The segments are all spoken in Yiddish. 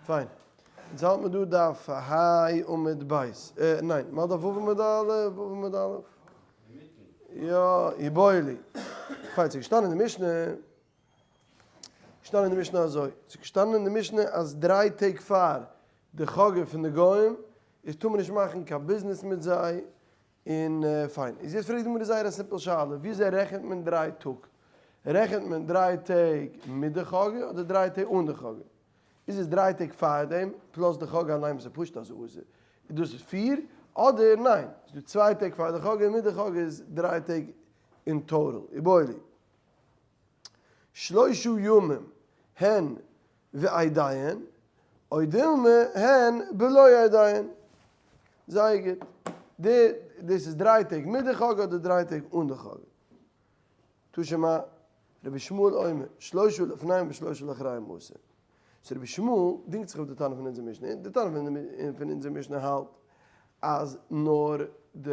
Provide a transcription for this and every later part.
פיין. אונז האלט מיר דא דף ה עמוד ב'. ניין, מ'האלט דף ו' עמוד א', ו' עמוד א'. יא, איבעיא להו. פיין, ס'איז געשטאנען אין די משנה, געשטאנען אין די משנה אזוי, ס'איז געשטאנען אין די משנה אז דריי טעג פאר די חגא פון די גוים איז טאר מען נישט מאכן קיין ביזנעס מיט זיי, און פיין, איז יעצט פרעגט די גמרא זייער א simple שאלה, וויאזוי רעכנט מען דריי טאג? רעכנט מען דריי טעג מיט די חגא אדער דריי טעג אן די חגא? איז עס דריי טעג פארדעם plus די חגא אליין וואס איז פשוט אז אסור, איז דאס פיר? אדער ניין, ס'איז דא צוויי טעג פאר די חגא און מיט די חגא איז דריי טעג אין total. איבעיא להו. שלושה ימים הן ועדיהן, או דילמא הן בלא עדיהן. זייער גוט. די, דאס איז דריי טעג מיט די חגא אדער דריי טעג אן די חגא? תא שמע, רבי ישמעאל אומר, שלושה לפניהם ושלושה לאחריהם אסור. so רבי ישמעאל דינגט זיך אויף די תנא פון אונזער משנה. די תנא פון אונזער משנה האלט אז נאר די.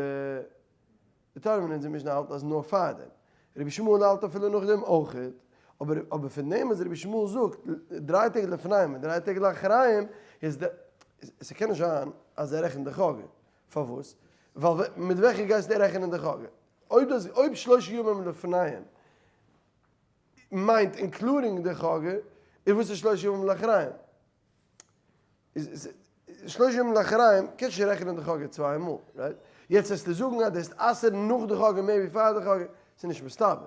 די תנא פון אונזער משנה האלט אז נאר פארדעם. רבי ישמעאל האלט אפילו נאכדעם אויכעט. אבער אבער פון דעם אז רבי ישמעאל זאגט דריי טעג לפניהם און דריי טעג לאחריהם איז די ס'קען נישט זיין אז ער רעכנט די חגא. פארוואס? ווייל מיט וועלכע גייסטו רעכענען די חגא? אויב דאס אויב שלושה ימים לפניהם מיינט including די חגא, איז וואס איז שלושה ימים לאחריהם? איז שלושה ימים לאחריהם קענסט נישט רעכענען די חגא צוויי מאל, right? יעצט וועסטו זאגן אז דו האסט אסר'ן נאך די חגא מער ווי פאר די חגא, ס'איז נישט מסתבר.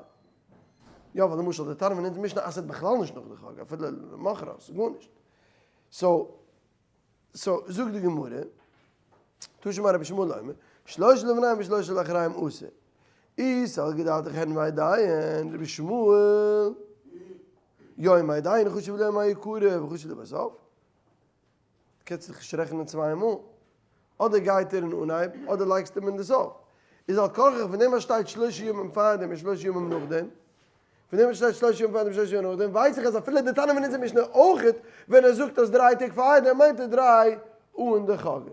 יא ווייל למשל די תנא פון אונזער משנה אסר'ט בכלל נישט נאך די חגא אפילו למחרת, גארנישט. so so זאגט די גמרא, תא שמע רבי ישמעאל אומר, שלושה לפניהם ושלושה לאחריהם אסור. אי סלקא דעתך הן ועדיהן, רבי ישמעאל, יום עדיהן חשוב ליום היקרא וחשוב לבסוף. קענסט זיך נישט רעכענען צוויי מאל. אדער גייט ער אין אנהייב, אדער לייגסטו אים אין די סוף. איז על כרחך פון דעם אז שטייט שלושה ימים פארדעם און שלושה ימים נאכדעם, פון דעם אז שטייט שלושה ימים פארדעם און שלושה ימים נאכדעם, ווייס איך אז אפילו די תנא פון אונזער משנה אויכעט, ווען ער זאגט אז דריי טעג פארדעם מיינט ער דריי אן די חגא.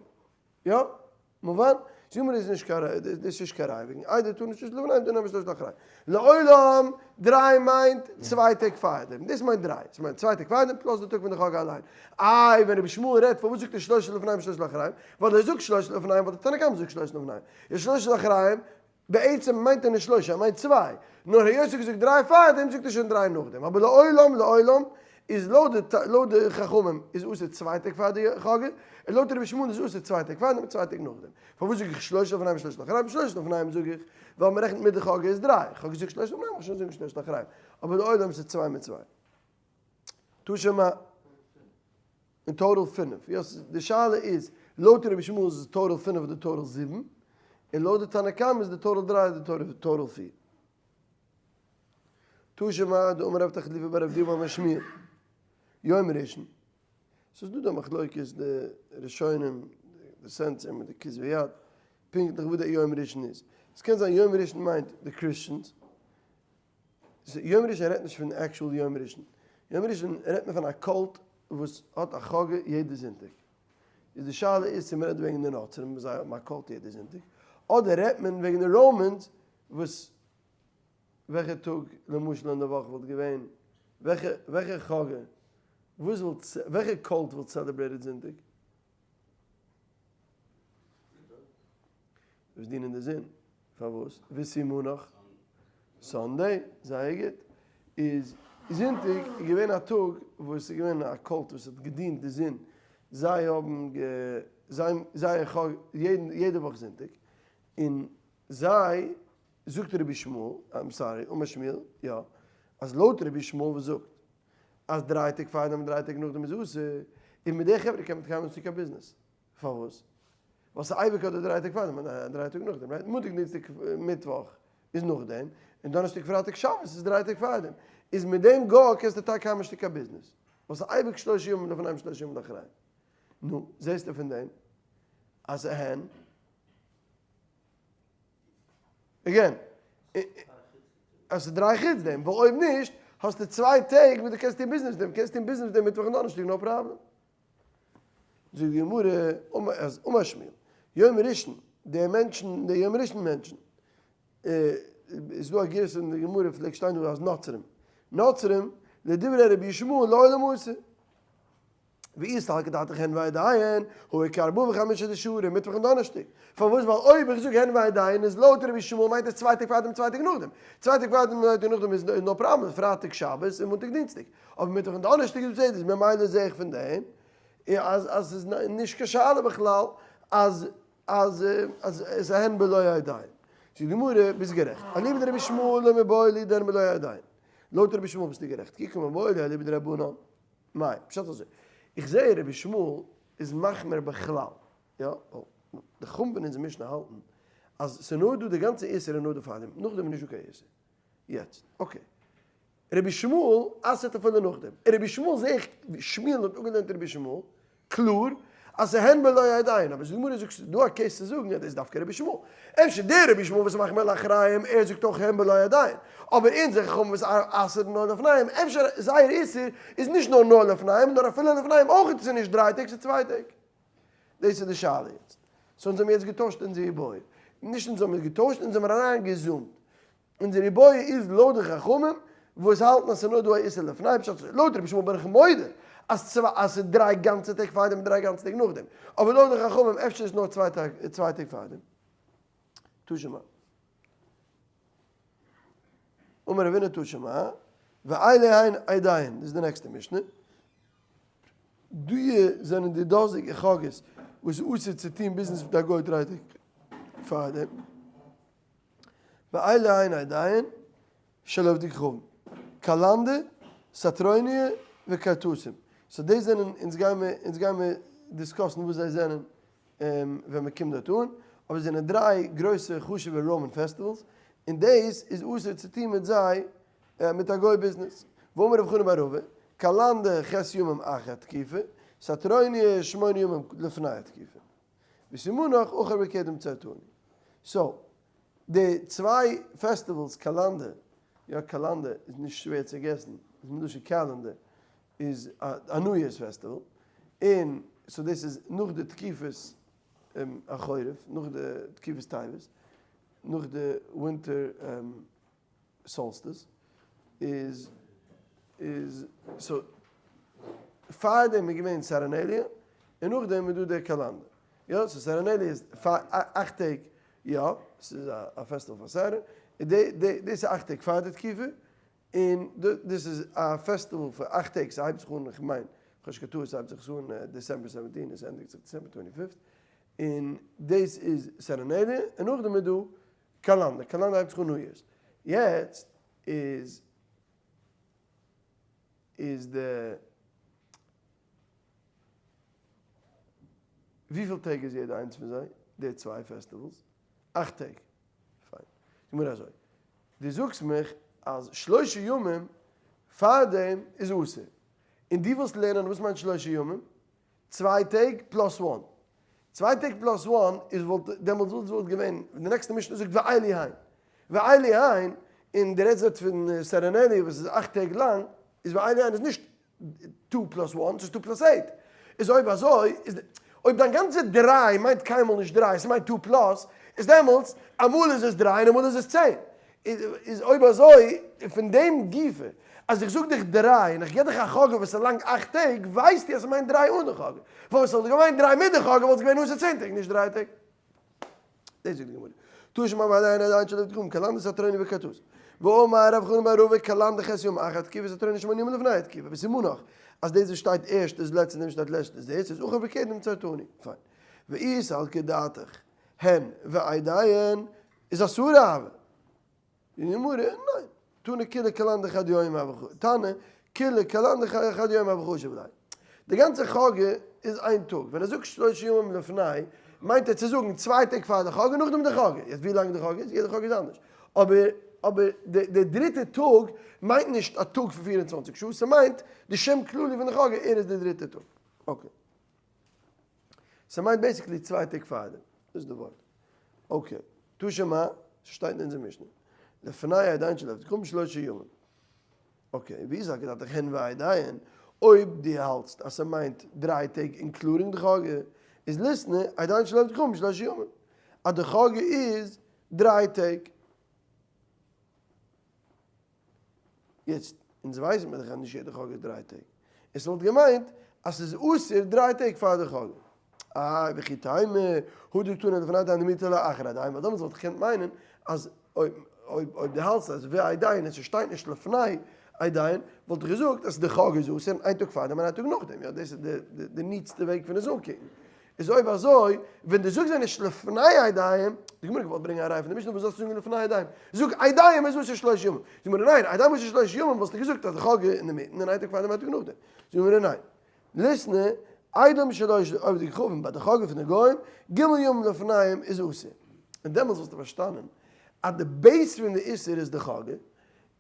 יא? מובן? זאג מיר דאס איז נישט קיין ראיה, דאס איז נישט קיין ראיה וועגן איידער טאר נישט שלאפן איידער נעמען שלושה לאחריהם. לעולם דריי מיינט צוויי טעג פארדעם, דאס מיינט דריי, עס מיינט צוויי טעג פארדעם plus די טאג פון די חגא אליין. איי ווען רבי ישמעאל רעדט פארוואס זאגט ער שלושה לפניהם ושלושה לאחריהם? ווייל ער זאגט שלושה לפניהם ווייל די תנא קמא זאגט שלושה לפניהם. איז שלושה לאחריהם בעצם מיינט ער נישט שלושה, ער מיינט צוויי, נאר היות ער האט געזאגט דריי פארדעם זאגט ער שוין דריי נאכדעם, אבער לעולם לעולם איז לויט די לויט די חכמים איז אסור צוויי טעג פאר די חגא, און לויט רבי ישמעאל איז אסור צוויי טעג פארדעם און צוויי טעג נאכדעם. פארוואס זאג איך שלושה לפניהם ושלושה לאחריהם? שלושה לפניהם זאג איך ווייל מען רעכנט מיט די חגא איז דריי, איך האב געזאגט שלושה לפניהם, איך שוין זאגן שלושה לאחריהם, אבער לעולם איז עס צוויי מיט צוויי. תא שמע. אין total פינף. יא, די שאלה איז, לויט רבי ישמעאל איז עס total פינף אדער total זיבן, און לויט די תנא קמא איז די total דריי אדער total פיר. תא שמע דאמר רב תחליפא בר רב דימי אמר שמואל, יום ראשון. ס'איז דא דא מחלוקת די ראשונים, די סענסער מיט די כתבי יד, פונקטליך וואס די יום ראשון איז. ס'קען זיין יום ראשון מיינט די Christians, יום ראשון רעדט נישט פון actual יום ראשון, יום ראשון רעדט מען פון א cult וואס האט א חגא יעדע זונטאג, איז די שאלה איז צו מען רעדט וועגן די נוצרים וואס זיי האבן א cult יעדע זונטאג, אדער רעדט מען וועגן די Romans וואס וועלכע טאג למשל אין די וואך וואלט געווען וועלכע וועלכע חגא וואס וואלט וועלכע cult וואלט celebrated זונטאג? וואס דינען די זון. פארוואס? וסימנך Sunday, זייער גוט. איז זונטאג איז געווען א טאג וואס איז געווען א cult וואס האט געדינט די זון, זיי האבן גע זיי זייער חג יעדן יעדע וואך זונטאג, און זיי זאגט רבי ישמעאל, I'm sorry, אמר שמואל, יא, אז לויט רבי ישמעאל וואס זאגט אז דריי טעג פארדעם און דריי טעג נאכדעם איז אסור, און מיט די חברה קען מען קיינמאל נישט טון קיין ביזנעס. פארוואס? ווייל ס'איז אייביג אדער דריי טעג פארדעם אדער דריי טאג נאכדעם, right? מאנטאג דינסטאג מיטוואך איז נאכדעם, און דאנערשטאג פרייטאג שבת איז דריי טעג פארדעם. איז מיט דעם גאר קענסטו טאקע קיינמאל נישט טון קיין ביזנעס. ווייל ס'איז אייביג שלושה ימים לפניהם שלושה ימים לאחריהם. נו, זעסטו פון דעם אז ס'הען. Again, אז ס'איז דריי חוץ דעם, ווייל אויב נישט, האסטו צוויי טעג וואס דו קענסט טון ביזנעס מיט דעם, קענסט טון ביזנעס מיט דעם מיטוואך און דאנערשטאג no problem. זאגט די גמרא, אז אמר שמואל, יום ראשון, די מענטשן, די יום ראשון מענטשן, איז דא א גירסא אין די גמרא פלעגט שטיין דא אז נוצרים, נוצרים, לדברי רבי ישמעאל לעולם אסור. ואי סלקא דעתך הן ועדיין, הא איכא ארבעה וחמישה דשרי, מיטוואך און דאנערשטאג. פארוואס? ווייל אויב איך זאג הן ועדיין איז לויט רבי ישמעאל מיינט עס צוויי טעג פארדעם צוויי טעג נאכדעם. צוויי טעג פארדעם און צוויי טעג נאכדעם איז נאו פראבלעם, פרייטאג שבת און מאנטאג דינסטאג. אבער מיטוואך און דאנערשטאג איז בסדר, איז ממילא זעה איך פון דעם אז אז ס'איז נישט קיין שאלה בכלל אז אז אז עס איז הן בלא עדיין. זאגט די גמרא, ביסט גערעכט. אליבא דרבי ישמעאל לא מיבעיא לי דהן בלא עדיין. לויט רבי ישמעאל ביסטו גערעכט. כי קא מיבעיא לי אליבא דרבנן. מאי, פשט אזוי, איך זעה רבי ישמעאל איז מחמיר בכלל, יא, ווייל די חכמים פון אונזער משנה האלטן אז ס'איז נאר דא די גאנצע איסור איז נאר דא פארדעם, נאכדעם איז נישטא קיין איסור. יעצט, okay. רבי ישמעאל אסר'ט אפילו נאכדעם. און רבי ישמעאל זעה איך, שמואל האט אפגעלערנט רבי ישמעאל, קלאר אז ס'איז הן בלא עדיין, אבער די גמרא זאגט ס'איז דא א case צו זאגן אז דאס איז דווקא רבי ישמעאל. אפשר דער רבי ישמעאל וואס איז מחמיר לאחריהם ער זאגט אויך הן בלא עדיין, אבער אונזער חכמים וואס אסר'ן נאר לפניהם, אפשר זייער איסור איז נישט נאר נאר לפניהם נאר אפילו לפניהם אויך איז נישט דריי טעג ס'איז צוויי טעג. דאס איז די שאלה יעצט. so אונז האבן יעצט געטוישט אונזער איבעיא. נישט אונז האבן געטוישט, אונז האבן אריינגעזומט. אונזער איבעיא איז לויט די חכמים וואס האלטן אז ס'איז נאר דא א איסור לפני פשט לויט רבי ישמעאל בין איך מודה אז צוויי אז ס'איז דריי גאנצע טעג פארדעם און דריי גאנצע טעג נאכדעם אבער לויט די חכמים אפשר איז נאר צוויי טאג צוויי טעג פארדעם. תא שמע. אמר רבינא תא שמע ואלו הן עדיהן דאס איז די נעקסטע משנה. די זענען די דאזיגע חגאות וואס איז אסור צו טון ביזנעס מיט א גוי דריי טעג פארדעם. ואלו הן עדיהן של עובדי כוכבים, קלנדא, סטרוניא וקרטוסים. so דאס זענען, אונז גיימער, אונז גיימער דיסקאסן וואס זיי זענען ווען מען קומט דארט אן, אבער עס זענען דריי גרויסע חשוב'ע Roman festivals, און דאס איז אסור צו טון מיט זיי מיט א גוי ביזנעס. ואמר רב חנן בר רבא, קלנדא ח' ימים אחר תקופה, סטרוניא שמונה ימים לפני התקופה. וסימנך אחור וקדם צרתני. so, די צוויי festivals קלנדא, יא קלנדא איז נישט שווער צו guess ן, איז מלשון calendar, איז א New Year's festival, און so דאס איז נאך די תקופת החורף, נאך די תקופת טבת, נאך די winter solstice, איז איז so פארדעם איז געווען Saturnalia און נאכדעם איז דא דער קאלאנדער. יא, so Saturnalia איז פאר אכט טעג, יא, ס'איז א festival פאר Saturn, די די דאס איז אכט טעג פאר די תקופה, און דאס איז א festival פאר אכט טעג, ס'הייבט זיך אן, איך מיין, כ'האב נישט קיין טעות, ס'הייבט זיך עס אן December 17 און ס'ענדיגט זיך December 25, און דאס איז Saturnalia, און נאכדעם איז דא קאלאנדער, קאלאנדער הייבט זיך אן New Year's, יעצט איז איז די וויפיל טעג איז יעדע איינס פון זיי די צוויי festivals? אכט טעג. פיין. זאג מיר אזוי, דו זאגסט מיך אז שלושה ימים פארדעם איז אסור, און דו ווילסט לערנען וואס מיינט שלושה ימים? צוויי טעג plus one. צוויי טעג plus one איז וואלט דעמאלטס וואלט וואלט געווען די נעקסטע משנה זאגט ואלו הן. ואלו הן און די רעדסט דארט פון Saturnalia וואס איז אכט טעג לאנג איז ואלו הן איז נישט two plus one ס'איז two plus eight. איז אויב אזוי איז אויב דיין גאנצע דריי מיינט קיינמאל נישט דריי ס'מיינט two plus איז דעמאלטס אמאל איז עס דריי און אמאל איז עס צען. איז אויב אזוי, פון דעם גופא, אז איך זאג דיך דריי און איך גיב דיך א חגא וואס איז לאנג אכט טעג, ווייסטו אז ס'מיינט דריי אן די חגא. פארוואס ס'וואלט געמיינט דריי מיט די חגא וואלט עס געווען אסור צען טעג נישט דריי טעג. דאס זאגט די גמרא. תא שמע ואלו הן עדיהן של עובדי כוכבים קלנדא סטרוניא וקרטוסים. ואמר רב חנן בר רבא קלנדא ח' ימים אחר תקופה סטרוניא שמונה ימים לפני תקופה. וסימנך אז דאס וואס שטייט ערשט איז לעצט און דאס וואס שטייט לעצט איז ערשט איז אחור וקדם צרתני. פיין. ואי סלקא דעתך הן ועדיהן איז אסור אהבה. די גמרא, ניין. תנא כוליה קלנדא חד יומא הוה ח, תנא כוליה קלנדא חד יומא הוה חשיב ליה. די גאנצע חגא איז איין טאג. ווען ער זאגט שלושה ימים לפני, מיינט ער צו זאגן צוויי טעג פאר די חגא און נאכדעם די חגא. יעצט ווי לאנג די חגא איז, יעדע חגא איז אנדערש. אבער אבער די די דריטע טאג מיינט נישט א טאג פון 24 שעה, ס'מיינט די שם כללי פון די חגא, ער איז די דריטע טאג. okay. ס'מיינט basically צוויי טעג פארדעם. דאס איז די ווארט. okay. תא שמע, ס'שטייט אין אונזער משנה. לפני עדיהן של עובדי כוכבים שלושה ימים. okay, ווי איז הגדתך הן ועדיהן? אויב דו האלטסט אז ס'מיינט דריי טעג including די חגא, איז ליתני עדיהן של עובדי כוכבים שלושה ימים. אז די חגא איז דריי טעג. יעצט, אונז ווייסן מיר דאך אז נישט יעדע חגא איז דריי טעג. און ס'וואלט געמיינט אז ס'איז אסור דריי טעג פאר די חגא. איי וכי תימא הא דקתני לפני עדיים דמותר לאחר עדיים, ווייל דעמאלטס וואלט איך געקענט מיינען אז אויב אויב דו האלטסט אז ועדיים און ס'שטייט נישט לפני עדיים וואלט איך געזאגט אז די חגא איז אסור איין טאג פארדעם און איין טאג נאכדעם, יא דאס איז די ניטסטע וועג פון עס אנקוקן. איז אויב אזוי ווען דו זאגסט זיי נישט לפני עדיים, די גמרא געוואלט ברענגען א ראיה פון די משנה וואס זאלסטו זאגן לפני עדיים, זאג עדיים איז אסור שלושה ימים, זאגט די גמרא ניין, עדיים אסור שלושה ימים וואלסטו געזאגט אז די חגא אינדערמיטן און איין טאג פארדעם איין טאג נאכדעם, זאגט די גמרא ניין, ליתני עדים של עובדי כוכבים ביי די חגא פון די גוים, ג' ימים לפניהם איז אסור. און דעמאלטס וואלסטו פארשטאנען אז די base פון די איסור איז די חגא,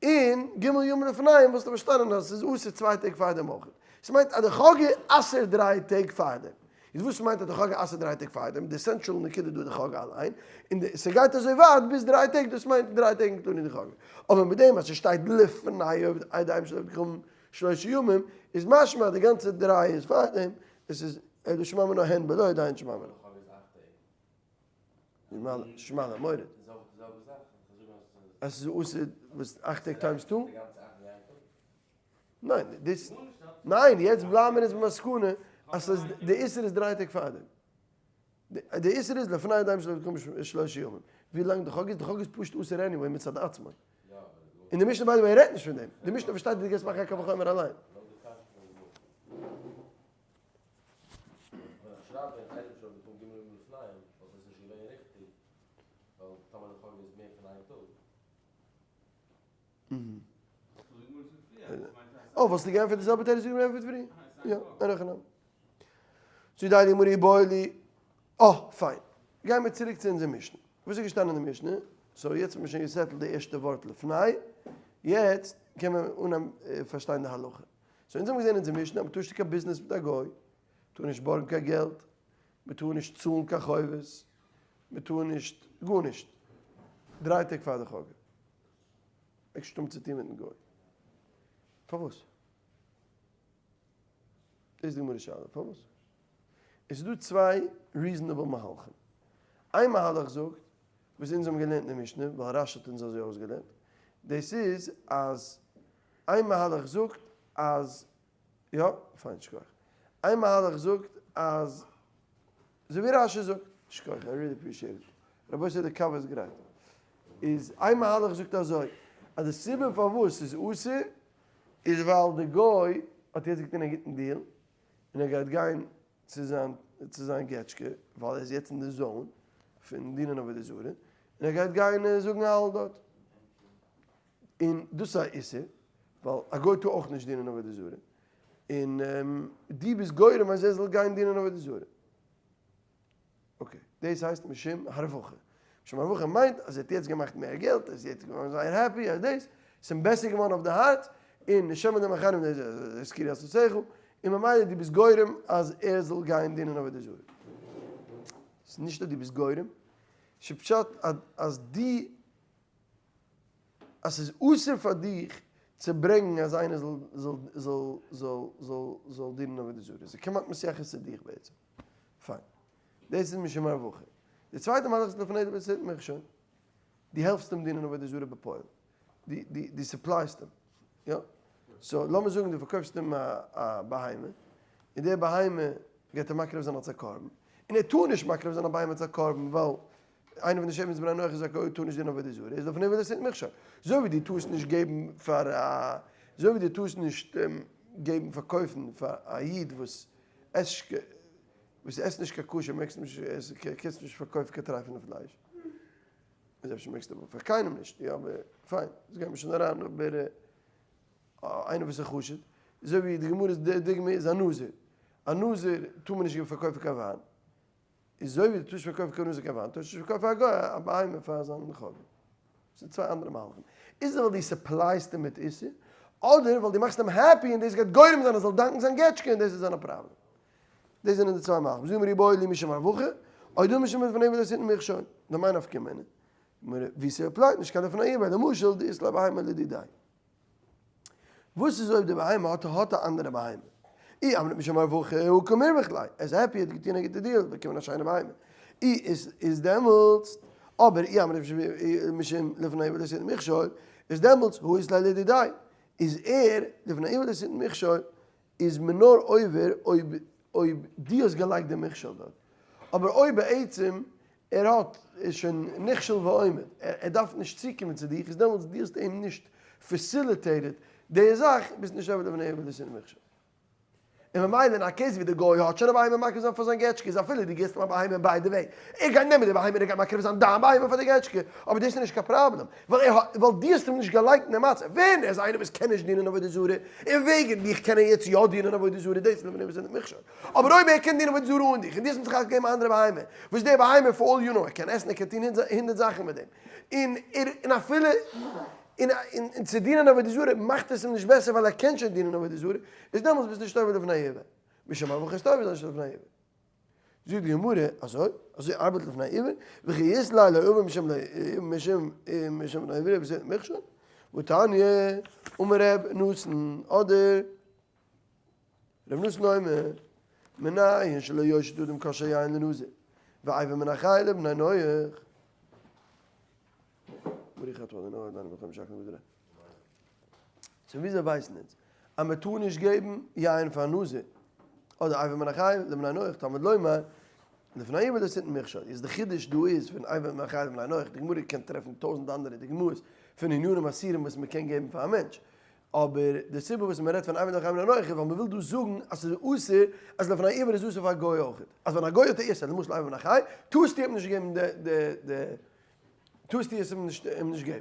און ג' ימים לפניהם וואלסטו פארשטאנען אז עס איז אסור צוויי טעג פארדעם אויך. ס'מיינט אז די חגא אסר'ט דריי טעג פארדעם. איז וואס מיינט אז די חגא אסר'ט דריי טעג פארדעם? די central נקודה דא איז די חגא אליין, און די ס'גייט אזוי ווייט ביז דריי טעג, דאס מיינט דריי טעג including די חגא. אבער מיט דעם אז ס'שטייט לפני עדיים של עובדי כוכבים שלושה ימים, איז משמע אז די גאנצע דריי איז פארדעם, עס איז אלא שמע מינה הן בלא עדיים שמע מינה. שמע למורד. אז ס'איז אסור וואס אכט טעג times two? ניין, דאס, ניין, יעצט בלייבן מיר אונז במסקנא אז ס'איז, די איסור איז דריי טעג פארדעם. די איסור איז לפני עדיים של עובדי כוכבים שלושה ימים. ווי לאנג די חגא איז, די חגא איז פשוט אסור anyway מצד עצמו. און די משנה by the way רעדט נישט פון דעם. די משנה פארשטייט אז דו גייסט מאכן א קל וחומר אליין. ווען איך שרייב ווען עדים של עובדי כוכבים ג' ימים לפניהם וואלט עס נישט געווען ריכטיג ווייל טאמער די חגא איז מער פון איין טאג. אה, וואלסטו געענטפערט די זעלבע תירוץ ווי געענטפערט פריער? יא, אין הכי נמי. זאגט די הייליגע גמרא איבעיא להו. אה, פיין. גייען מיר צוריק צו אונזער משנה. וואס איז געשטאנען אין די משנה? so יעצט האט מען שוין געסעטלט די ערשטע ווארט לפני, יעצט קען מען אנהייבן פארשטיין די הלכה. so אונז האבן געזען אין אונזער משנה אז מ'טאר נישט טון קיין ביזנעס מיט א גוי, מ'טאר נישט בארגן קיין געלט, מ'טאר נישט צאלן קיין חובות, מ'טאר נישט גארנישט דריי טעג פאר די חגא. מעגסט נישט האבן צוטון מיטן גוי. פארוואס? דאס איז די גמרא שאלה, פארוואס? עס איז דא צוויי reasonable מהלכים. איין מהלך זאגט, וואס אונז האבן געלערנט אין די משנה, ווייל רשי האט אונז אזוי אויסגעלערנט, דאס איז אז איין מהלך זאגט אז, יא, פיין, שכוח. איין מהלך זאגט אז, אזוי ווי רשי זאגט, שכוח, I really appreciate it. רבותי די קאווע איז גרייט. איז איין מהלך זאגט אזוי, אז די סיבה פארוואס ס'איז אסור איז ווייל די גוי האט יעצט געטון א גוטן deal און ער גייט גיין צו זיין צו זיין געטשקע ווייל ער איז יעצט אין די zone פון דינען עבודה זרה און ער גייט גיין זאגן הלל דארט. און דאס איז א איסור ווייל א גוי טאר אויך נישט דינען עבודה זרה און דו ביסט גורם אז ער זאל גיין דינען עבודה זרה. okay, דאס הייסט משום הרווחה. משום הרווחה מיינט אז ער האט יעצט געמאכט מער געלט, ער איז יעצט געווארן זייער happy, אז דאס, ס'איז אים בעסער געווארן אויף די הארץ, און נשמע דעם אחרים הזכירו עשותיך, און ממילא דו ביסט גורם אז ער זאל גיין דינען עבודה זרה. ס'איז נישט אז דו ביסט גורם, ס'פשט אז דו, אז ס'איז אסור פאר דיך צו ברענגן אז איינער זאל זאל זאל זאל זאל זאל דינען עבודה זרה. ס'איז כמעט מתייחס צו דיך בעצם. פיין. דאס איז משום הרווחה. די צווייטע מהלך איז לפני עור לא תתן מכשול. דו העלפסט אים דינען עבודה זרה בפועל. דו supply סט אים. יא. so לאמיר זאגן דו פארקויפסט אים א בהמה, און די בהמה גייט ער מקריב זיין אלס א קרבן, און ער טאר נישט מקריב זיין א בהמה אלס א קרבן ווייל איינער פון די שבט בני נח איז א גוי טאר נישט דינען עבודה זרה, איז לפני עור לא תתן מכשול. אזוי ווי דו טארסט נישט געבן פאר א, אזוי ווי דו טארסט נישט געבן פארקויפן פאר א איד וואס עסט וואס עסט נישט קיין כשר מעגסט נישט עסן קענסט נישט פארקויפן קיין טרייפענע פלייש איז אפשר מעגסטו אבער פאר קיינעם נישט יא אבער פיין דאס גייט מיר שוין אריין אבער איינער וואס איז חשוד אזוי ווי די גמרא'ס דוגמא איז א נזיר א נזיר טאר מען נישט פארקויפן קיין וויין איז אזוי ווי דו טארסט נישט פארקויפן קיין נזיר קיין וויין טארסטו נישט פארקויפן א גוי א בהמה פאר זיין חגא. ס'איז צוויי אנדערע מהלכים. איז ווייל דו supply סט אים מיט איסור, אדער ווייל דו מאכסט אים happy און דאס גייט גורם זיין ער זאל דאנקן זיין געטשקע און דאס איז זיין א פראבלעם. דאס זענען די צוויי מהלכים. זאג מיר איבעיא להו משום הרווחה, או דלמא משום לפני עור לא תתן מכשול. למאי נפקא מינה? ווי ס' apply ט נישט קיין לפני עור, למשל דאית ליה בהמה לדידיה. וואס איז אויב די בהמה האט האט א אנדערע בהמה? אי אמרת משום הרווחה הא קא מרווח ליה, ער איז happy ער האט געטון א גוטע deal, באקומען א שיינע בהמה. אי איז איז דעמאלטס, אבער אי אמרת משום לפני עור לא תתן מכשול, איז דעמאלטס הא אית ליה לדידיה, איז ער לפני עור לא תתן מכשול. איז מען נאר עובר אויב אויב דו האסט געלייגט די מכשול דארט, אבער אויב בעצם ער האט איז שוין נכשל ועומד, ער דארף נישט צוקומען צו דיך, איז דעמאלטס דו האסט אים נישט facilitated די זאך, ביסט נישט עובר לפני עיוור לא תתן מכשול. און ממילא אין א case ווי די גוי האט שוין א בהמה מקריב זיין פאר זיין געטשקע איז אפילו דו גיבסט אים א בהמה by the way, ער גייט נעמען די בהמה און ער גייט מקריב זיין דיין בהמה פאר די געטשקע, אבער דאס איז נישט קיין פראבלעם, ווייל ער האט, ווייל דו האסט אים נישט געלייגט אין די מצב, ווען ער איז איינער וואס קען נישט דינען עבודה זרה, און וועגן דיך קען ער יעצט יא דינען עבודה זרה, דאס איז לפני עיוור לא תתן מכשול. אבער אויב ער קען דינען עבודה זרה אן דיך, און דו האסט אים זיך געגעבן א אנדערע בהמה, וואס די בהמה for all you know, ער קען עסן ער קען טון הונדערט זאכן מיט דעם, און ער, און אפילו, און און צו דינען עבודה זרה מאכט עס אים נישט בעסער ווייל ער קען שוין דינען עבודה זרה, איז דעמאלטס ביסטו נישט עובר לפני עיוור. משום אברך איז עובר נישט לפני עיוור. זאגט די גמרא, אזוי? אזוי ארבעט לפני עיוור? וכי אית ליה לא עבר משום משום משום לפני עיוור איז מכשול? והתניא, אמר ר' נתן, אדער ר' נתן אומר, מנין שלא יושיט אדם כוס של יין לנזיר, ואבר מן החי לבני נח. ברוך אתה ה' אלוהינו מלך העולם שהכל נהיה בדברו. so וויאזוי ווייסן אונז אז מען טאר נישט געבן יין פאר נזיר אדער אבר מן החי לבני נח תלמוד לומר לפני עיוור לא תתן מכשול איז די חידוש דא איז פון אבר מן החי לבני נח די גמרא קען טרעפן טויזנט אנדערע דוגמאות פון ענינים אסורים וואס מען קען געבן פאר א מענטש אבער די סיבה וואס מען רעדט פון אבר מן החי לבני נח איז ווייל מען וויל דא זאגן אז ס'איז אסור אז לפני עיוור איז אסור פאר א גוי אויך אז ווען א גוי האט א איסור למשל אבר מן החי טארסטו אים נישט געבן די די טארסטו עס אים נישט אים נישט געבן.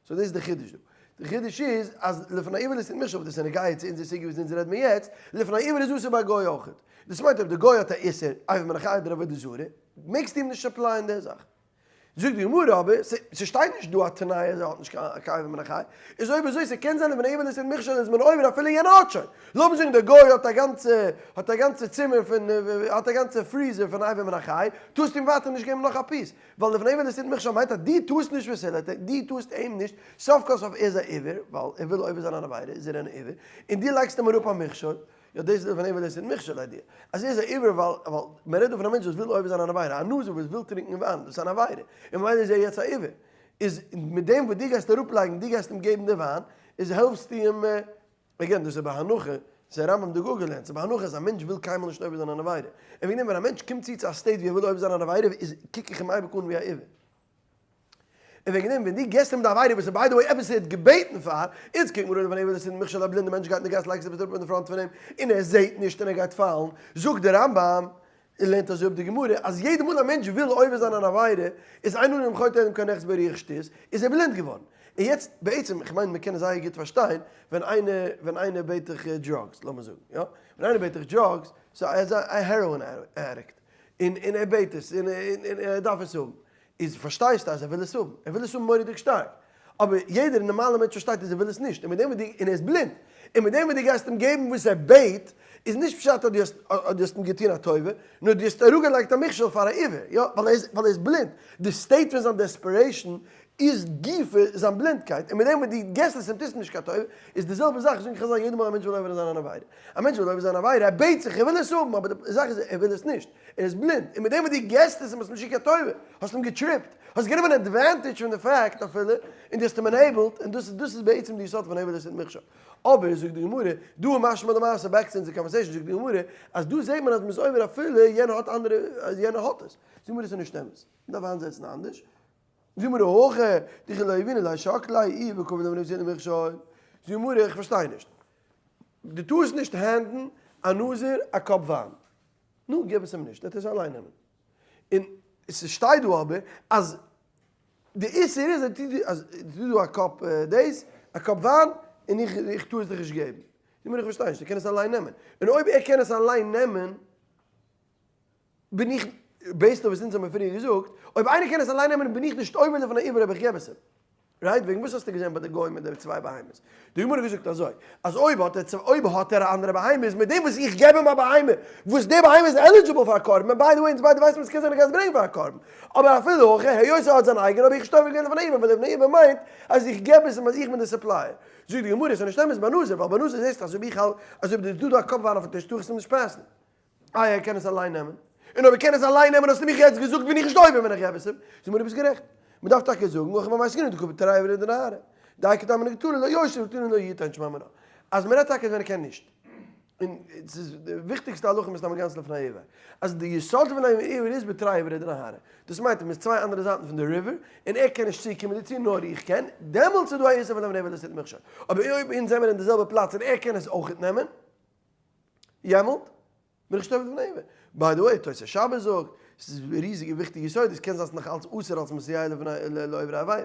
so דאס איז די חידוש דא. די חידוש איז אז לפני עיוור איז נישט אויף דאס איז נוגע צו אונזער סוגיא וואס אונז רעד מיר יעצט, לפני עיוור איז אסור ביי א גוי אויכעט. דאס מיינט אויב די גוי האט א איסור אבר מן החי אדער עבודה זרה, מעגסטו אים נישט supply ען די זאך. זאגט די גמרא אבער, ס'שטייט נישט דא א תנאי אז ער האט נישט קיין אבר מן החי, איז אויב אזוי ס'קען זיין לפני עיוור איז מכשול איז מען עובר אפילו יענער האט שוין. לאמיר זאגן דער גוי האט א גאנצע האט א גאנצע צימער פון האט א גאנצע freezer פון אבר מן החי, טארסטו אים ווייטער נישט געבן נאך א piece. ווייל לפני עיוור לא תתן מכשול מיינט אז דו טארסט נישט facilitate ן, דו טארסט אים נישט, סוף כל סוף ער איז א עיוור, ווייל ער וויל עובר זיין אן עבירה איז ער אן עיוור, און דו לייגסט אים אראפ א מכשול, יא דאס איז לפני עיוור לא תתן מכשול idea, אז ער איז א עיוור ווייל ווייל מען רעדט דא פון א מענטש וואס וויל עובר זיין אן עבירה, א נזיר וואס וויל טרינקען וויין, דאס איז אן עבירה, און ממילא איז ער יעצט א עיוור, איז מיט דעם וואס דו גייסט אראפלייגן, דו גייסט אים געבן די וויין, איז העלפסטו אים. again, דאס איז בהנחה, ס'איז א רמב ם דגאר געלערנט, ס'איז בהנחה אז א מענטש וויל קיינמאל נישט עובר זיין אן עבירה. און וועגן דעם ווען א מענטש קומט צו צו א state ווי ער וויל עובר זיין אן עבירה איז קוק איך אים אייביג אן ווי א עיוור. און וועגן דעם ווען דו געסט אים די עבירה וואס איז by the way עפעס ער האט געבעטן פאר, איצט קוק מיר אן ווען ער וויל עס איז מכשול א בלינדע מענטש גייט אין די גאס לייגסט עפעס אראפ אין די front פון אים און ער זעהט נישט און ער גייט פאלן, זאגט די רמב ם, און לערנט אזוי אפ די גמרא, אז יעדע מאל א מענטש וויל עובר זיין אן עבירה, איז אין אדם חוטא אלא אם כן נאחז בו רוח שטות, איז ער בלינד געווארן. און יעצט, בעצם, איך מיין מ'קען עס זייער גוט פארשטיין, ווען איינער, ווען איינער בעט דיך drugs, לאמיר זאגן, יא? ווען איינער בעט דיך drugs, so ער איז א heroin addict, און און ער בעט עס, און און ער דארף עס האבן, איז פארשטייסטו אז ער וויל עס האבן, ער וויל עס האבן מורא'דיג שטארק, אבער יעדער נארמאלער מענטש פארשטייט אז ער וויל עס נישט, און מיט דעם וואס דו, און ער איז בלינד, און מיט דעם וואס דו גייסט אים געבן וואס ער בעט, איז נישט פשט אז דו האסט אז דו האסט אים געטון א טובה, נאר דו האסט אראפגעלייגט א מכשול פאר א עיוור, יא, ווייל ער איז ווייל ער איז בלינד, די state פון זיין desperation איז גופא זיין בלינדקייט, און מיט דעם וואס דו געסט עס אים טוסטו נישט קיין טובה, איז די זעלבע זאך, זאגן חזל יעדע מאל א מענטש וויל עובר זיין אן עבירה, א מענטש וויל עובר זיין אן עבירה, ער בעט זיך ער וויל עס האבן, אבער די זאך איז ער וויל עס נישט, ער איז בלינד, און מיט דעם וואס דו געסט עס אים האסטו נישט געטון קיין טובה, האסט אים גע trip ט, האסט גענומען advantage פון די fact אפילו, און דו האסט אים enabled, און דאס דאס איז בעצם די יסוד פון עובר לא תתן מכשול. אבער זאגט די גמרא, דא איז משמע למעשה, back צו אונזער conversation, זאגט די גמרא, אז דא זעט מען אז מ'איז עובר אפילו יענער האט אנדערע, אז יענער האט עס. זאגט די גמרא עס איז נישט אמת, מ'דארף איינזעצן אנדערש. זאגט די גמרא הכא, דכי לא יביני ליה שקלי איהו וקביל לפני עור לא תתן מכשול. זאגט די גמרא איך פארשטיי נישט. דו טארסט נישט hand ן א נזיר א cup וויין. נו, גיב עס אים נישט, ער וועט עס אליין נעמען. און ס'שטייט דא אבער אז די איסור איז אז טו דא א cup דאס, א cup וויין, און איך איך טאר עס דיך נישט געבן. זאג מיר איך פארשטיי נישט, ער קען עס אליין נעמען. און אויב ער קען עס אליין נעמען, בין איך, based אויף וואס אונז האבן פריער געזאגט, אויב איינער קען עס אליין נעמען בין איך נישט עובר לפני עיוור אויב איך געב עס אים. right? וועגן וואס האסטו געזען ביי די גוי מיט די צוויי בהמות? די גמרא האט געזאגט אזוי, אז אויב האט ער אויב האט ער א אנדערע בהמה איז מיט דעם וואס איך געב אים א בהמה, וואס די בהמה איז eligible פאר א קרבן, און by the way אונז ביידע ווייסן אז ס'קען זיין ער גייט עס ברענגען פאר א קרבן, אבער אפילו הכי היות ער האט זיין אייגענע האב איך נישט עובר געווען לפני עיוור, ווייל לפני עיוור מיינט אז איך געב עס אים אז איך בין די supplier. זאגט די גמרא, ס'איז נישט אמת ביי נזיר, ווייל ביי נזיר זעסטו אז אויב איך האלט אז אויב דו דא א cup וויין אויפן טיש טאר איך עס אים נישט pass ן. איי ער קען עס אליין נעמען? און אויב ער קען עס אליין נעמען האסטו מיך יעצט געזאגט בין איך נישט עובר ווען איך געב עס אים? זאג מיר דו ביסט גערעכט. מען דארף טאקע זאגן הכא במאי עסקינן דקא בתרי אברי דנהרא. דייקא טעמא נקטלא לא יוסיף וקטלא לא יתן שמע מינה. אז מען רעדט טאקע ווען ער קען נישט. און ס'איז די וויכטיגסטע הלכה מסתמא גאנץ לפני עיוור, אז די יסוד פון לפני עיוור איז בתרי עברי דנהרא, דאס מיינט אז מ'איז צוויי אנדערע זייטן פון די river, און ער קען נישט צוקומען דערצו נאר איך קען, דעמאלטס איז דא א איסור פון לפני עיוור לא תתן מכשול, אבער אויב אונז זעמיר אין די זעלבע פלאץ און ער קען עס אויכעט נעמען, יעמאלט בין איך נישט עובר לפני עיוור. by the way, תוס' שבת זאגט, ס'איז ריזיגע וויכטיגע יסוד, עס קען זיין ס'איז נאך אלץ אסור אלס מסייע לעוברי עבירה,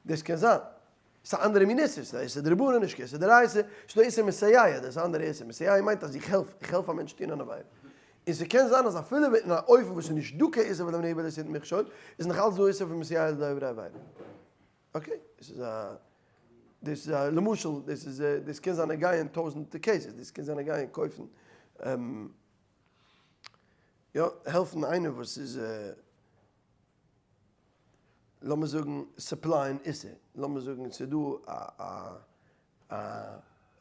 דאס קען זיין. ס'איז א אנדערע מין איסור, ס'איז א איסור דרבנן נישט קיין איסור דאורייתא, ס'איז דא איסור מסייע, דאס איז א אנדערע איסור, מסייע מיינט אז איך העלף, איך העלף א מענטש טון אן עבירה. און ס'קען זיין אז אפילו אין א אופן וואס איז נישט דא קיין איסור פון לפני עיוור לא תתן מכשול, איז נאך אלץ דא איסור פון מסייע לעוברי עבירה. okay, דאס איז א, דאס איז א, למשל, דאס איז, דאס קען זיין נוגע אין טויזענטע cases, דאס קען זיין נוגע אין קויפן, יא, העלפן איינער וואס איז, לאמיר זאגן supply ען איסור, לאמיר זאגן ס'איז דא א א א,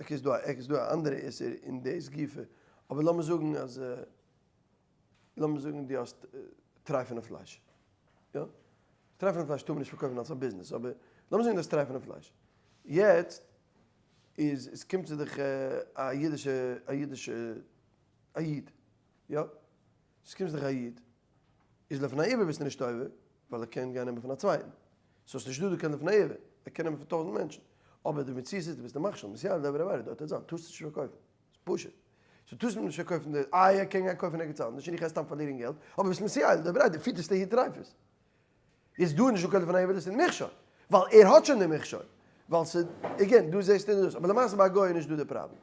okay ס'איז דא א ס'איז דא א אנדערע איסור אין דאס גופא, אבער לאמיר זאגן אז לאמיר זאגן דו האסט טרייפענע פלייש, יא? טרייפענע פלייש טאר מען נישט פארקויפן אלס א ביזנעס, אבער לאמיר זאגן דו האסט טרייפענע פלייש, יעצט איז עס קומט צו דיך א אידישע א אידישע א איד, יא? עס קומט צו דיך א איד, איז לפני עיוור ביסטו נישט עובר, ווייל ער קען גיין נעמען פון א צווייטן. סאו ס'נישט דא דא קיין לפני עיוור, ער קען נעמען פון טויזנט מענטשן. אבער די מציאות איז דו ביסט די מכשיל, מסייע לדבר עבירה, דארט וועט זיין, טארסט נישט פארקויפן. ס'איז פשוט. סאו טארסט נישט פארקויפן די, איי ער קען גיין קויפן ערגעץ אנדערש און איך גיי סתם פארלירן געלט, אבער ביסט מסייע לדבר עבירה, דו פיטערסט אהין טרייפות. איז דא נישט דא קיין לפני עיוור דאס איז מכשול, ווייל ער האט שוין די מכשול. ווייל ס'איז, again, דא זעסטו דאס, אבער למעשה ביי א גוי איז נישט דא די פראבלעם.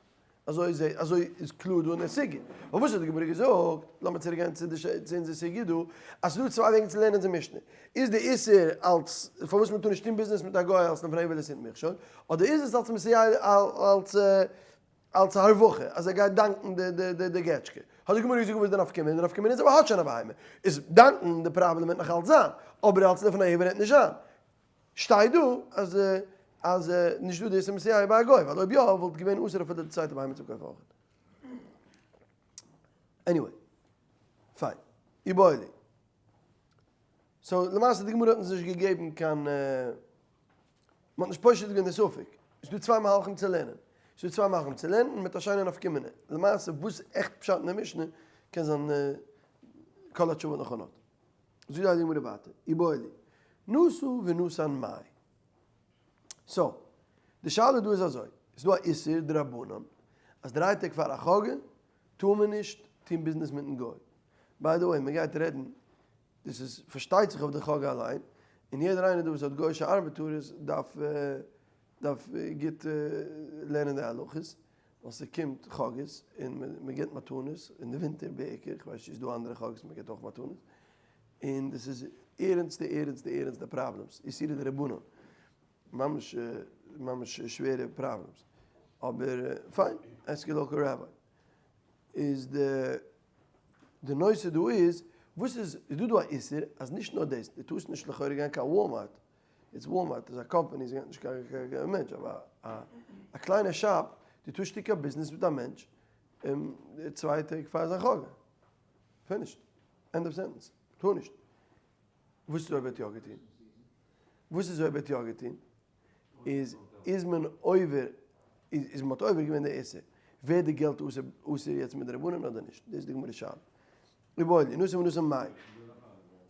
אזוי איז אזוי איז קלאר דא אין די סוגיא. אבער וואס האט די גמרא געזאגט? לאמיר צוריק גיין צו די צו אונזער סוגיא דא, אז ס'איז דא צוויי וועגן צו לערנען אונזער משנה. איז די איסור אלס פארוואס מ'טאר נישט טון ביזנעס מיט א גוי אלס לפני עיוור לא תתן מכשול, אדער איז עס אלס מסייע אלס אלס הרווחה אז ער גייט דאנקן די די די די געטשקע. האט די גמרא געזאגט וואס איז די נפקא מינה? די נפקא מינה איז אויב ער האט שוין א בהמה איז דאנקן די פראבלעם וועט נאך אלס זיין, אבער אלס לפני עיוור וועט נישט זיין. שטייט דא אז אז נישט דא די איסור מסייע ביי א גוי, ווייל אויב יא וואלט געווען אסור אפילו די צווייטע בהמה צו קויפן אויך. anyway, פיין. איבעיא להו. so למעשה די גמרא האט אונז נישט געגעבן קיין, מען האט נישט פושט געווען די ספק. ס'איז דא צוויי מהלכים צו לערנען. ס'איז דא צוויי מהלכים צו לערנען מיט א שיינע נפקא מינה. למעשה וואס עכט פשט אין די משנה קען זיין כל התשובות נכונות. זאגט די גמרא ווייטער, איבעיא להו, נשא ונתן מאי. so, די שאלה דא איז אזוי, ס'איז דא א איסור דרבנן אז דריי טעג פאר א חגא טאר מען נישט טון ביזנעס מיטן גוי. by the way, מען גייט רעדן, דאס איז פארשטייט זיך אויף די חגא אליין, און יעדער איינער דא וואס האט גוי'אישע ארבעטארעס דארף דארף גוט לערנען די הלכות, ווייל ס'קומט חגאות און מ'גיבט מתנות, אין די ווינטער בעיקר, איך ווייס נישט צו ס'איז דא אנדערע חגאות מ'גיבט אויך מתנות, און דאס איז ערענסטע ערענסטע ערענסטע problems, איסורי דרבנן, ממש ממש שווערע problems, אבער פיין, ask your local rabbi. איז די די נושא דא איז, וואס איז, איז דא דא א איסור אז נישט נאר דאס, דו טארסט נישט לכאורה גיין קיין וואלמארט, איטס וואלמארט איז א קאמפאני זי גייט נישט קיין מענטש אבער א קליינע shop דו טוסט שטיקער ביזנעס מיט א מענטש און צוויי טעג פאר זיין חגא finished end of sentence טאר נישט וואס איז אויב ער האט יא געטון וואס איז אויב ער האט יא געטון איז איז מען עובר איז מען האט עובר געווען די איסור ווערט די געלט אסור יעצט מדרבנן אדער נישט דאס איז די גמרא שאלה. איבעיא להו, נשא ונתן מאי.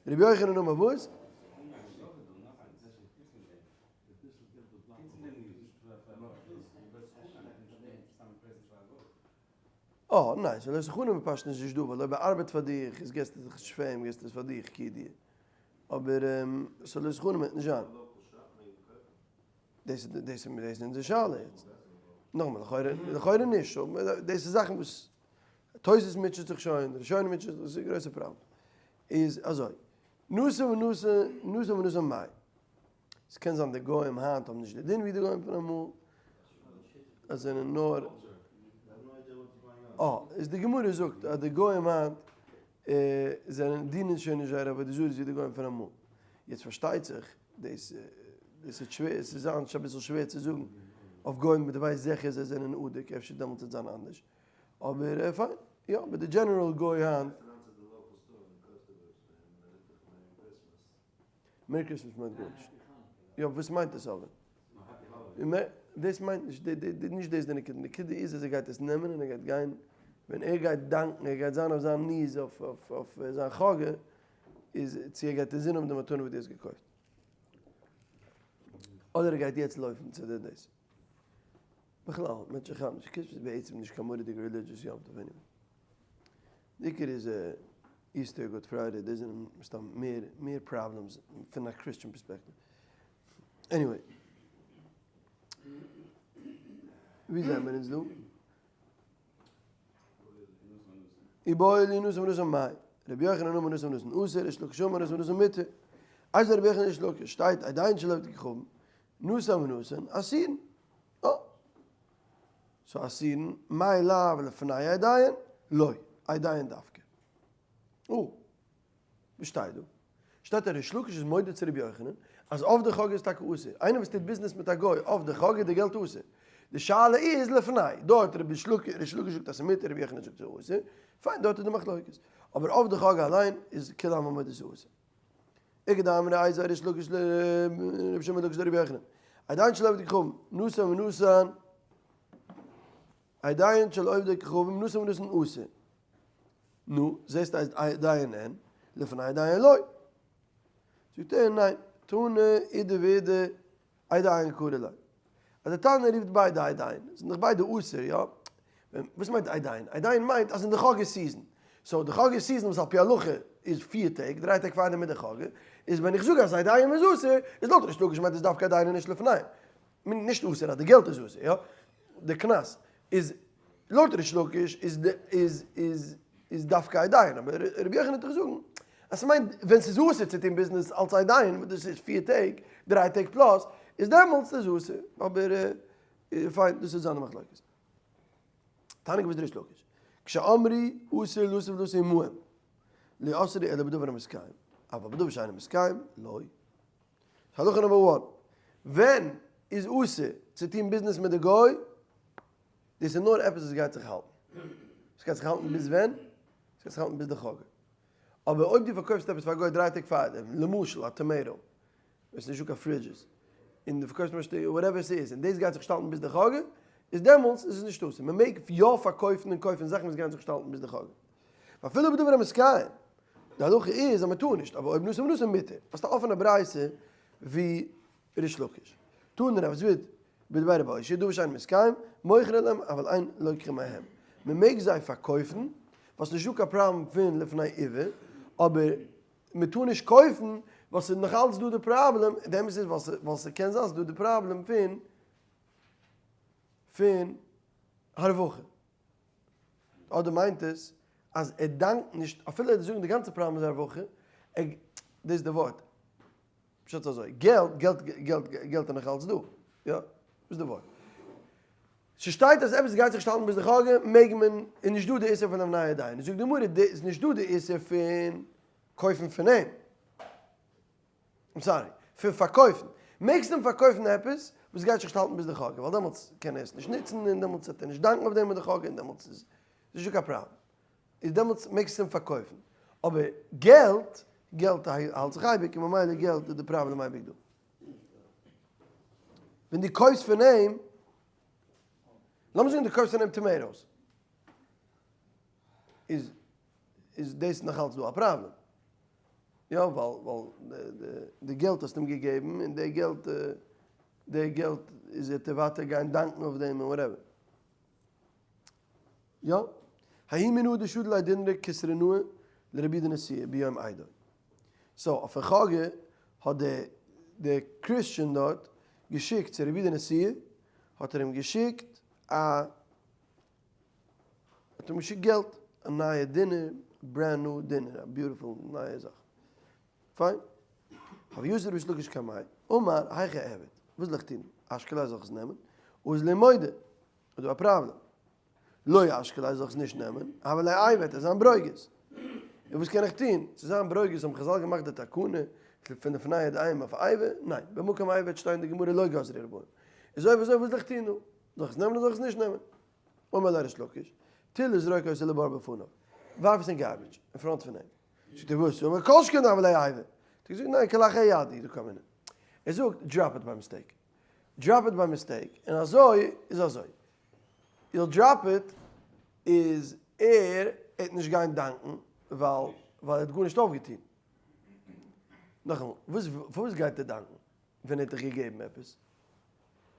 רבי יוחנן אמר וואס? אה, ניין, ס'איז לא תחנם בפשטות נישט דא, ווייל אויב ער ארבעט פאר דיך איז געסטו זיך נישט פאר אים, געסטו עס פאר דיך כידוע. אבער ס'זאל לא תחנם וועט נישט זיין. דאס איז אונזער שאלה יעצט. נאכאמאל, לכאורה נישט, דאס איז זאכן וואס תוס' מוטשעט זיך שוין, די ראשונים מוטשען זיך, דאס איז א גרויסע פראבלעם. איז אזוי, נשא ונתן, נשא ונתן מאי. עס קען זיין די גוים היינט האבן נישט די דין ווי די גוים פון אמאל, אז זענען נאר, אה, איז די גמרא זאגט אז די גוים היינט זענען דינען שוין נישט זייער עבודה זרה ווי די גוים פון אמאל. יעצט פארשטייט זיך דאס דאס איז שווער, עס איז היינט אביסל שווער צו זאגן אויף גוים וואס דו ווייסט זיכער זיי זענען אדוק, אפשר דעמאלטס וועט זיין אנדערש. אבער פיין, יא, אבער די general גוי היינט. Merry Christmas מיינט גארנישט. יא, וואס מיינט עס אבער? דאס מיינט נישט, נישט דאס די נקודה, די נקודה איז אז ער גייט עס נעמען און ער גייט גיין. ווען ער גייט דאנקן, ער גייט זיין אויף זיין knees אויף זיין חגא, איז צו ער גייט אינזין האבן די מתנה וואס דו האסט געקויפט. אדער ער גייט יעצט לויפן צו די דאס. בכלל, מענטשן כאפן נישט, Christmas איז בעצם נישט קיין מורא'דיגע religious יום טוב anyway. די עיקר איז Easter, Good Friday, דאס זענען מסתם מער מער problems פון א Christian perspective. Anyway. ווי זענען מיר אונז דא? איבעיא להו נתן ונתן מאי. רבי יוחנן אמר נתן ונתן אסור, ריש לקיש אמר נתן ונתן מותר. איתיביה רבי יוחנן לריש לקיש שטייט עדיהן של עובדי כוכבים, נתן ונתן אסורין. אה. So אסורין, מאי לאו לפני עדיהן? לא. עדיהן דווקא. או. וואס שטייט דא? שטייט אז ריש לקיש איז מודה צו רבי יוחנן אז אויף די חגא איז טאקע אסור, איינער וואס טוט ביזנעס מיט א גוי אויף די חגא איז די געלט אסור, די שאלה איז לפני, דארט רבי ריש לקיש זאגט אז ס'איז מותר רבי יוחנן זאגט ס'איז אסור, פיין דארט איז די מחלוקת, אבער אויף די חגא אליין איז כולי עלמא מודה ס'איז אסור. איכא דאמרי איתיביה ריש לקיש לרבי שמעון בן לקיש לרבי יוחנן, עדיהן של עובדי כוכבים, נתן ונתן, עדיהן של עובדי כוכבים, נתן ונתן אסור. נו, זעסט אז עדיהן אין, לפני עדיהן לא. זאגט ער, ניין, תנא אידי ואידי עדיהן קרי ליה. אז די תנא רופט ביידע עדיהן, זענען דאך ביידע אסור, יא? וואס מיינט עדיהן? עדיהן מיינט אז אין די חגא season. So די חגא season וואס על פי הלכה איז פיר טעג, דריי טעג פארדעם מיט די חגא, איז ווען איך זאג אז עדיהן איז אסור, איז לויט ריש לקיש מיינט עס דווקא עדיהן און נישט לפני. נישט אסור אז די געלט איז אסור, יא? די קנס איז לויט ריש לקיש איז די איז איז איז דווקא עדיהן, אבער רבי יוחנן וועט דאך זאגן אז ס'מיינט ווען ס'איז אסור צו טון ביזנעס אלס עדיהן, וואס דאס איז פיר טעג, דריי טעג plus, איז דעמאלטס איז אסור, אבער פיין דאס איז זיינע מחלוקת. תניא כוותיה דריש לקיש, כשאמרו אסור לשאת ולתת עמהם, לא אסרו אלא בדבר המתקיים, אבל בדבר שאינו מתקיים, לא. הלכה number one, ווען איז אסור צו טון ביזנעס מיט די גוי? דאס איז נאר עפעס וואס גייט זיך האלטן. עס גייט זיך האלטן ביז ווען? עס גייט זיך האלטן ביז די חגא. אבער אויב דו פארקויפסט עפעס פאר א גוי דריי טעג פארדעם, למשל א tomato, ווען עס איז נישטא קיין fridges, און דו פארקויפסט משהו whatever עס איז, און דאס גייט זיך נישט האלטן ביז די חגא, איז דעמאלטס איז עס נישט אסור. מען מעג יא פארקויפן און קויפן זאכן וואס גייען זיך נישט האלטן ביז די חגא. ואפילו בדבר המתקיים. די הלכה איז אז מען טאר נישט, אבער אויב נתן ונתן מותר. האסט א אפענע ברייתא ווי ריש לקיש. תני רב זביד בדבי רבי אושעיא, דבר שאינו מתקיים, מוכרין להם אבל אין לוקחין מהם. מען מעג זיי פארקויפן, ווייל ס'נישט דא קיין פראבלעם פון לפני עיוור, אבער מען טאר נישט קויפן ווייל ס'איז נאך אלץ דא די פראבלעם, די אמת איז ווייל ס'קען זיין ס'איז דא די פראבלעם פון פון הרווחה. אדער מיינט עס אז ער דאנקט נישט, אפילו ער וועט זאגן די גאנצע פראבלעם איז הרווחה, ער, דאס איז די ווארט, פשט איז אזוי, געלט, געלט, געלט, געלט איז נאך אלץ דא, יא? וואס איז די ווארט? ס'שטייט אז עפעס גייט זיך נישט האלטן ביז די חגא, מעג מען, איז נישט דא די איסור פון דעם נייע דיין, זאגט די גמרא, איז נישט דא די איסור פון קויפן פון אים. I'm sorry, פון פארקויפן. מעגסט אים פארקויפן עפעס וואס גייט זיך נישט האלטן ביז די חגא, ווייל דעמאלטס קען ער עס נישט נוצן און דעמאלטס וועט ער נישט דאנקן אויף דעם מיט די חגא און דעמאלטס איז נישטא קיין פראבלעם. איז דעמאלטס מעגסטו אים פארקויפן. אבער געלט, געלט האלט זיך אייביג און ממילא געלט איז די פראבלעם אייביג דא. ווען דו קויפסט פון אים, לאמיר זאגן דו קויפסט פון אים tomatoes, איז איז דאס נאכאלץ דא א פראבלעם. יא ווייל ווייל די געלט האסט אים געגעבן און די געלט די געלט איז וועט ער ווייטער גיין דאנקן אויף דעם און whatever. יא. ההוא מינה דשדא ליה דינרא כסרנאה לרבי יהודה נשיאה ביום אידו. So אויפן חגא האט די די Christian דארט געשיקט צו רבי יהודה נשיאה האט ער אים געשיקט א האט אים געשיקט געלט, א נייע דינר, brand new דינר, א beautiful נייע זאך. פיין. הוה יתיב ריש לקיש קמיה, אמר, היכי איעביד, וואס זאל איך טון? אשקול ליה זאל איך עס נעמען? אזיל ומודה, איז דא א פראבלעם. לא אשקול ליה זאל איך עס נישט נעמען, הוה ליה איבה, וועט ער זיין ברוגז. און וואס קען איך טון? צו זיין ברוגז האבן חזל געמאכט די תקנה פון לפני עדים אויף איבה? ניין, במקום איבה וועט שטיין אין די גמרא לא גזרו רבנן. איז אויב אזוי וואס זאל איך טון דא? זאל איך עס נעמען אדער זאל איך עס נישט נעמען? אמר ליה ריש לקיש, טול וזרוק אותו לבור בפניו, ווארף עס אין garbage, אין front פון אים. זאגט ער וואס? אמר כל שכן הוה ליה איבה. האט ער געזאגט ניין כלאחר יד הוא דקאמינא. ער זאגט drop it by mistake. Drop it by mistake, און אזוי איז אזוי. יו drop it איז. ער העט נישט גיין דאנקן ווייל ווייל ער האט גארנישט אויפגעטון. נאכאמאל, וואס פארוואס גייט ער דאנקן ווען ער האט דיך געגעבן עפעס?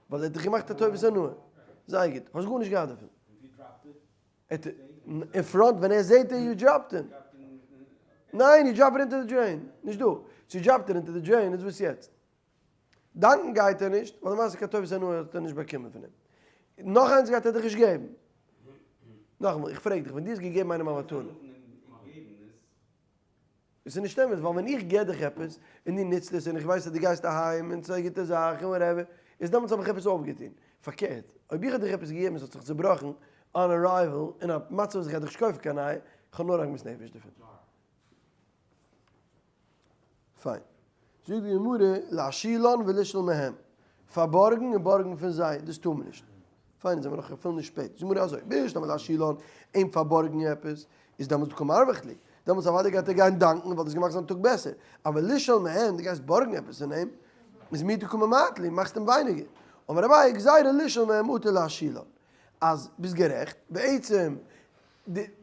ווייל ער האט דיך געמאכט א טובת הנאה. זייער גוט, האסט גארנישט געהאט דערפון. אין front ווען ער זעהט דיר you dropped אים. ניין, you drop it into the drain. נישט דא. so you dropped it into the drain איז וואס יעצט? דאנקן גייט ער נישט, ווייל למעשה קיין טובת הנאה האט ער נישט באקומען פון אים. נאך איינס גייט ער דיך נישט געבן. נאכאמאל, איך פרעג דיך, ווען דו האסט געגעבן איינעם א מתנה. עס איז נישט אמת, ווייל ווען איך געב דיך עפעס, און דו נוצט עס, און איך ווייס אז דו גייסט אהיים, און ס'איז א גוטע זאך, און whatever, איז דעמאלטס האב איך עפעס אויפגעטון. פארקערט, אויב איך האב דיך עפעס געגעבן און ס'האט זיך צובראכן, on arrival, אין א מצב וואס איך גיי דיך נישט קויפן קיין נייע, איך האב נאר עגמת נפש דערפון. פיין. זאגט די גמרא, להשאילן ולישאול מהם, פארבארגן און בארגן פון זיי, דאס טאר מען נישט. פיין, זעמיר נאך אפילו נישט שפעט. זאגט די גמרא אזוי, בשלמא להשאילן, אים פארבארגן עפעס, איז דעמאלטס דקא מרווח ליה, דעמאלטס אוודאי גייט ער גיין דאנקן ווייל דו האסט געמאכט זיין טאג בעסער, אבער לישאול מהם, דו גייסט בארגן עפעס פון אים, איז מיעוטא קא ממעט ליה, מאכסט אים ווייניגער. אמר אביי, גזירה לישאול מהם אטו להשאילן. אז ביסט גערעכט, בעצם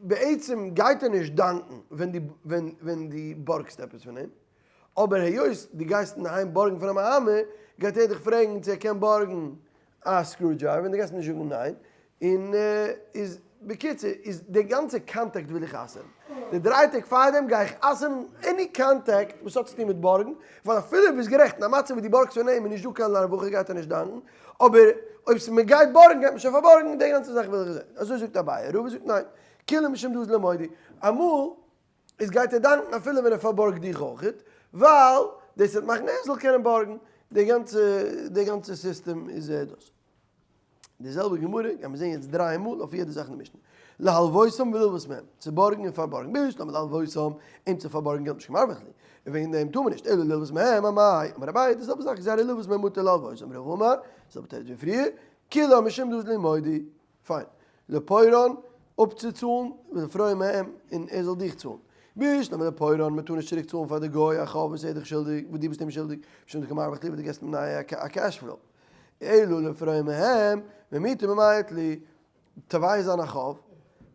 בעצם גייט ער נישט דאנקן ווען דו ווען ווען דו בארגסט עפעס פון אים, אבער היות דו גייסט אינדערהיים בארגן פון אים א האמער, גייט ער דיך פרעגן צו ער קען בארגן א screwdriver און דו גייסט נישט זאגן ניין, און איז בקיצור איז די גאנצע קאנטעקט וויל איך אסר'ן, די דריי טעג פארדעם גיי איך אסר'ן any contact וואס האט צוטון מיט בארגן, ווייל אפילו ביסט גערעכט אין א מצב וואס דו בארגסט פון אים איז נישט דא קיין לרווחה גייט ער נישט דאנקן, אבער אויב ס'איז מ'גייט בארגן גייט מען שוין פארבארגן, די גאנצע זאך וויל איך זען. אזוי זאגט אביי, רבא זאגט ניין, כולה משום דאזלי מודי, אמאל איז גייט ער דאנקן אפילו ווען ער פארבארגט דיך אויכעט, ווייל דאס וועט מאכן ער זאל קענען בארגן, די גאנצע די גאנצע סיסטעם איז דאס. די זעלבע גמרא גייט מען זען יעצט דריי מאל אויף יעדע זאך אין די משנה. להלוותם וללוות מהם, צו בארגן און פארבארגן, בשלמא להלוותם, אים צו פארבארגן געלט משום דקא מרווח ליה, און וועגן דעם טאר מען נישט, אלא ללוות מהם, אמאי, אמר אביי, די זעלבע זאך גזירה ללוות מהם מותר להלוותם, רבא אמר, די זעלבע תירוץ ווי פריער, כולה משום דאזלי מודי, פיין, לפורען, אפצוצאלן, ולפרוע מהם, און ער זאל דיך צאלן. בשלמא לפורען, מען טאר נישט צוריק צאלן פאר די גוי א חוב וואס ער איז דיך שולדיג, וואס דו ביסט אים שולדיג, משום דקא מרווח ליה, וואס דו געסט אים נייע א cash flow. אלא לפרוע מהם, ממעוטי ממעט ליה, תובע זיין א חוב,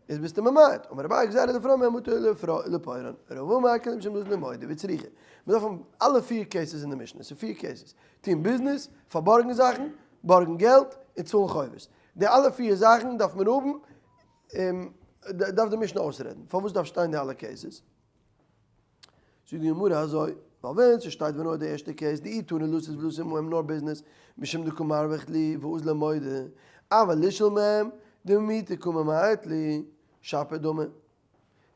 איז ביסטו ממעט, אמר אביי גזירה לפרוע מהם מותר לפורען, רבא אמר כולה משום דאזלי מודי וצריכא, מען דארף האבן אלע פיר cases אין די משנה, ס'איז פיר cases, טון ביזנעס, פארבארגן זאכן, בארגן געלט, און צאלן חובות, די אלע פיר זאכן דארף מען האבן, דארף די משנה אויסרעדן, פארוואס דארף שטיין די אלע cases? זאגט די גמרא אזוי, ווייל ווען ס'שטייט ווען נאר די ערשטע case, דאי תנא לתת ולשאת מהם נאר ביזנעס, משום דקא מרווח ליה ואזלי מודי, אבל לישאול מהם, דממעוטי קא ממעט ליה, שפיר דמי.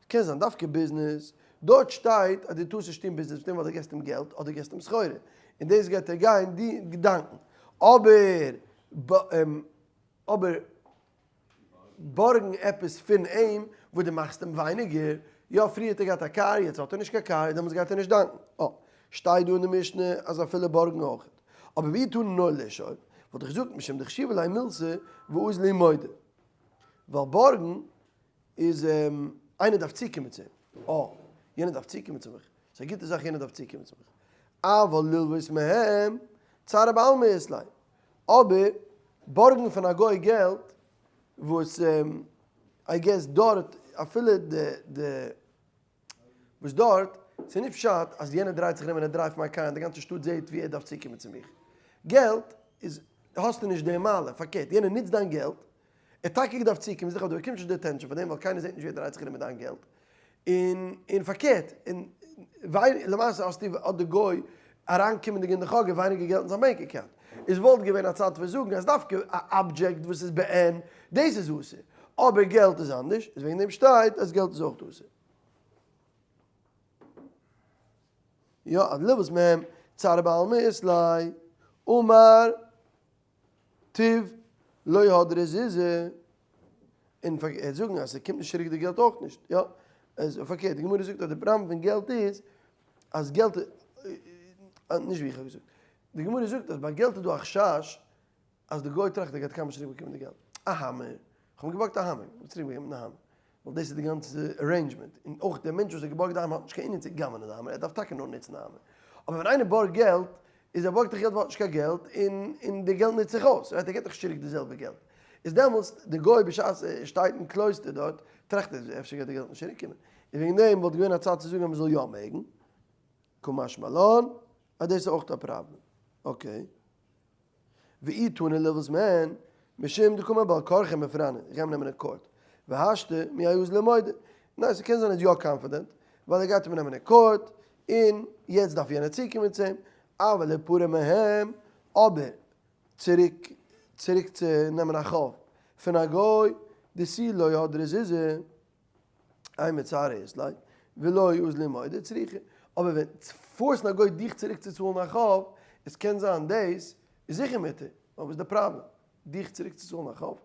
קען זיין דווקא ביזנעס, דארט שטייט אז דו טארסט נישט טון ביזנעס מיט אים ווייל דו געסט אים געלט אדער געסט אים סחורה, און דאס גייט ער גיין דיר דאנקן, אבער אבער בארגן עפעס פון אים וואס דו מאכסט אים ווייניגער, יא פריער האט ער געהאט א קאר יעצט האט ער נישט קיין קאר דעמאלטס גייט ער נישט דאנקן, אה שטייט דא אין די משנה אז אפילו בארגן אויך, אבער ואי תנא נאר לשאול, וואלט איך געזאגט משום דחשיבא ליה מילתא ואזלי מודי, ווייל בארגן איז איינער דארף צוקומען צו אים, אה יענער דארף צוקומען צו מיך, ס'איז א גוטע זאך יענער דארף צוקומען צו מיך, אבל ללוות מהם צערא בעלמא אית ליה, אבער בארגן פון א גוי געלט וואס I guess דארט אפילו די די וואס דארט ס'איז נישט פשט אז יענער דרייט זיך ארום און ער דרייווט מיין קאר און די גאנצע שטאט זעהט ווי ער דארף צוקומען צו מיך. געלט איז האסטו נישט די מעלה, פארקערט יענער נוצט דיין געלט, ער האט טאקע געדארפט צוקומען צו דיך אבער דו באקומסט נישט די attention פאר דעם ווייל קיינער זעהט נישט ווי ער דרייט זיך ארום מיט דיין געלט, און און פארקערט, און וויי למעשה האסטו האט די גוי אריינקומענדיג אין די חגא ווייניגער געלט אין זיין bank account. עס וואלט געווען א צד פון זאגן אז דווקא א object וואס איז בעין דאס איז אסור, אבער געלט איז אנדערש, איז וועגן דעם שטייט אז געלט איז אויך אסור. יא, אז ללוות מהם צערא בעלמא אית ליה, אמר טיב לא הדרי זוזי, און פארקערט זאגן אז ס'קומט נישט צוריק די געלט אויך נישט, יא, איז פארקערט, די גמרא זאגט אז די פראבלעם פון געלט איז אז געלט, נישט ווי איך האב געזאגט, די גמרא זאגט אז ביי געלט איז דא א חשש אז די גוי טראכט ער גייט קיינמאל נישט צוריק באקומען די געלט, א האמער, איך האב געבארגט א האמער, איך וויל צוריק באקומען די האמער, ווייל דאס איז די גאנצע arrangement, און אויך דער מענטש וואס האט געבארגט די האמער האט נישט קיין ענין צו גנב'נען די האמער, ער דארף טאקע נאר נוצן די האמער, אבער ווען איינער בארגט געלט, איז ער בארגט דאך געלט ווייל ער האט נישט קיין געלט, און און די געלט נוצט זיך אויס, right, ער געט דאך נישט צוריק די זעלבע געלט. איז דעמאלטס די גוי בשעת ער שטייט אין קלויסטער דארט טראכט ער אפשר גייט די געלט נישט צוריק קומען, און וועגן דעם וואלט געווען א צד צו זאגן אז מען זאל יא מעגן, קא משמע לן אז דאס איז אויך א פראבלעם, okay. ואי תנא לוות מהן, משום דקאמר בעל כרחיה מפרענא, איך גיי אים נעמען אין court, והשתא מיהא אזיל ומודה, ניין ס'קען זיין ער איז יא confident, ווייל ער גייט אים נעמען אין court, און יעצט דארף יענער צוקומען צו אים, אבל ליפרע מהם, אבער צוריק צוריק צו נעמען א חוב פון א גוי, דתו לא הדרי זוזי, אימא צערא אית ליה, ולא אזיל ומודה צריכא, אבער ווען force ן א גוי דיך צוריק צו צאלן א חוב, עס קען זיין דאס איז זיכער מותר, אבער וואס איז די פראבלעם? דיך צוריק צו צאלן א חוב?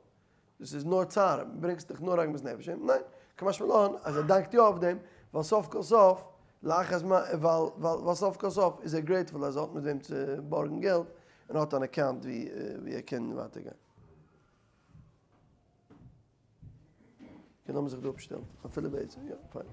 דאס איז נאר צער, ברענגסט דיך נאר עגמת נפש, ניין, קא משמע לן אז ער דאנקט יא אויף דעם, ווייל סוף כל סוף, לאחר זמן, ווייל ווייל סוף כל סוף איז ער grateful אז ער האט מיט וועם צו בארגן געלט, און האט אן account ווי ער קען ווייטער גיין. קען לאמיר זיך דא אפשטעלן, אפילו בעצם, יא, פיין.